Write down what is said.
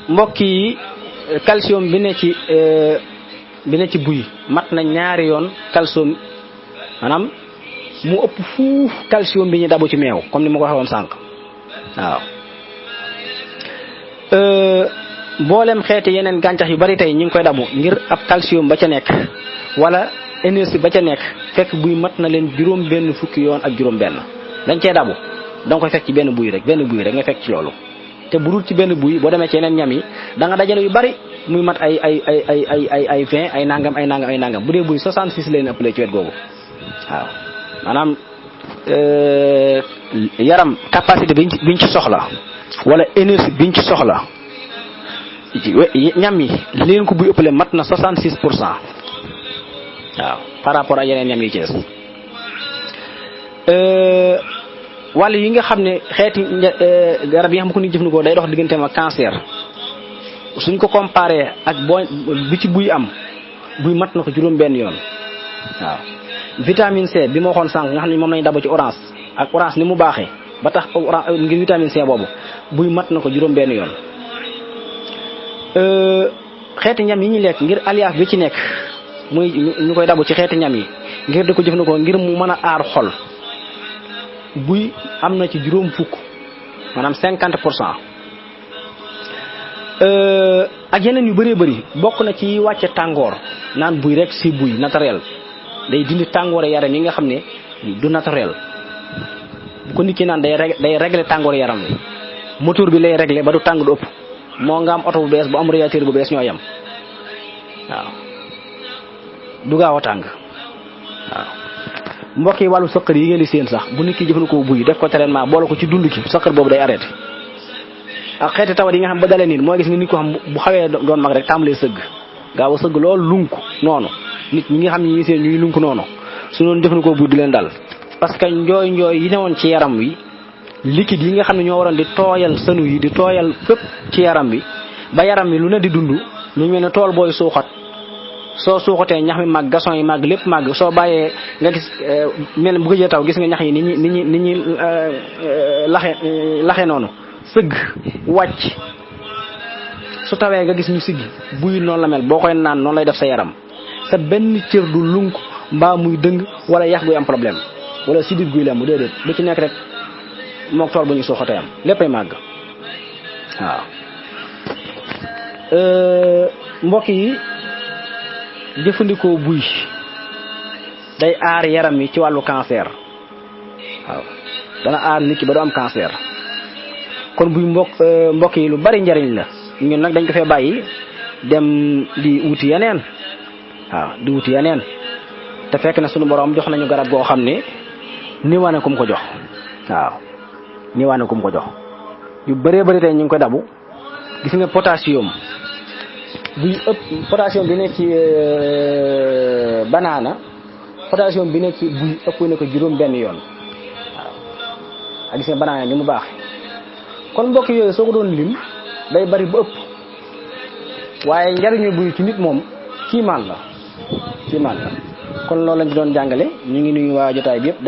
mbokk yi calcium bi ne ci buy mat na ñaari yoon calcium maanaam mu ëpp fuuf calcium bi ñu dabu ci meew comme ni ma ko waxee woon sànq waaw. mboolem xeeti yeneen gàncax yu bari tey ñu ngi koy dabu ngir ab calcium ba ca nekk wala énergie ba ca nekk fekk buy mat na leen juróom benn fukki yoon ak juróom benn dañ cee dabu danga koy fekk ci benn buy rek nga fekk ci loolu. te bu dul ci benn buy boo demee ci yeneen ñam yi da nga dajale yu bari muy mat ay 20 ay nangam bu dee buy 66 leen ëppale ci wet googu waaw maanaam yaram capacité biñ ci soxla wala énergie biñ ci soxla ñam yi leen ko buy ëppale mat na 66% waaw par rapport ak yeneen ñam yi ci des. wàll yi nga xam ne xeeti garab yi nga xam ko ni jëfandikoo day dox digganteem ak cancer suñ ko comparé ak bi ci buy am buy mat na ko juróom benn yoon waaw. vitamine C bi ma waxoon sànq nga xam ne moom lañu daba ci orange ak orange ni mu baaxee ba tax ngir vitamine C boobu buy mat na ko juróom benn yoon. xeeti ñam yi ñu lekk ngir alliage bi ci nekk muy ñu koy dabu ci xeeti ñam yi ngir di ko jëfandikoo ngir mu mën a aar xol buy am na ci juróom fukk maanaam 50%. ak yeneen yu bëree bëri bokk na ci wàcce tàngoor naan buy rek si buy naturel day dindi tàngoor yaram yi nga xam ne du naturel bu ko nit ki naan day régler tàngoor yaram wi moteur bi lay régler ba du tàng du ëpp moo nga am oto bu bees bu am radiateur bu bees ñoo yem waaw du gaaw a tàng waaw. mbokk yi wàllu sëqër yi ngeen di seen sax bu nit ki jëfandikoo buy def ko traitement boole ko ci dund ki sëqër boobu day arrêté ak xeeti tawat yi nga xam ba dalee nii mooy gis nga nit ko xam bu xawee doon mag rek tàmbalee sëgg gaaw a sëgg loolu lunk noonu nit ñi nga xam ñi seen ñuy lunk noonu su doon jëfandikoo buy du leen dal parce que njooy yi newoon ci yaram wi liquide yi nga xam ne ñoo waroon di tooyal sënu yi di tooyal fépp ci yaram bi ba yaram mi lu ne di dund ñu mel ne tool booy suuxat soo suuxatee ñax mi màgg gason yi màgg lépp màgg soo bàyyee nga gis mel bu gëjee taw gis nga ñax yi ni ñi laxe noonu sëgg wàcc su tawee nga gis ñu siggi buy noonu la mel boo koy naan noonu lay def sa yaram sa benn cër du lunk mbaa muy dëng wala yax guy am problème wala sidit guy lem bu déedéet lu ci nekk rek mook tool bu ñu suuxatee am léppay màgg waaw. mbokk yi jëfandikoo buy day aar yaram yi ci wàllu cancer waaw dana aar nit ki ba du am cancer kon buy mbokk yi lu bari njariñ la ñun nag dañ ko fee bàyyi dem di wuti yeneen waaw di wuti yeneen te fekk na sunu borom jox nañu garab goo xam ne ni wane kum ko jox waaw ni wane kum ko jox yu bëree bëri tey ñu ngi koy dabu gis nga potassium buy ëpp potassium bi nekk ci banaana potassium bi nekk ci buy ëpp na ko juróom benn yoon waaw ak gis nga banaana ni mu baax kon mbokk yooyu soo ko doon lim day bari bu ëpp waaye njariñu buy ci nit moom kiimaan la kon loolu lañ ci doon jàngale ñu ngi nuyu waa jotaay bi yëpp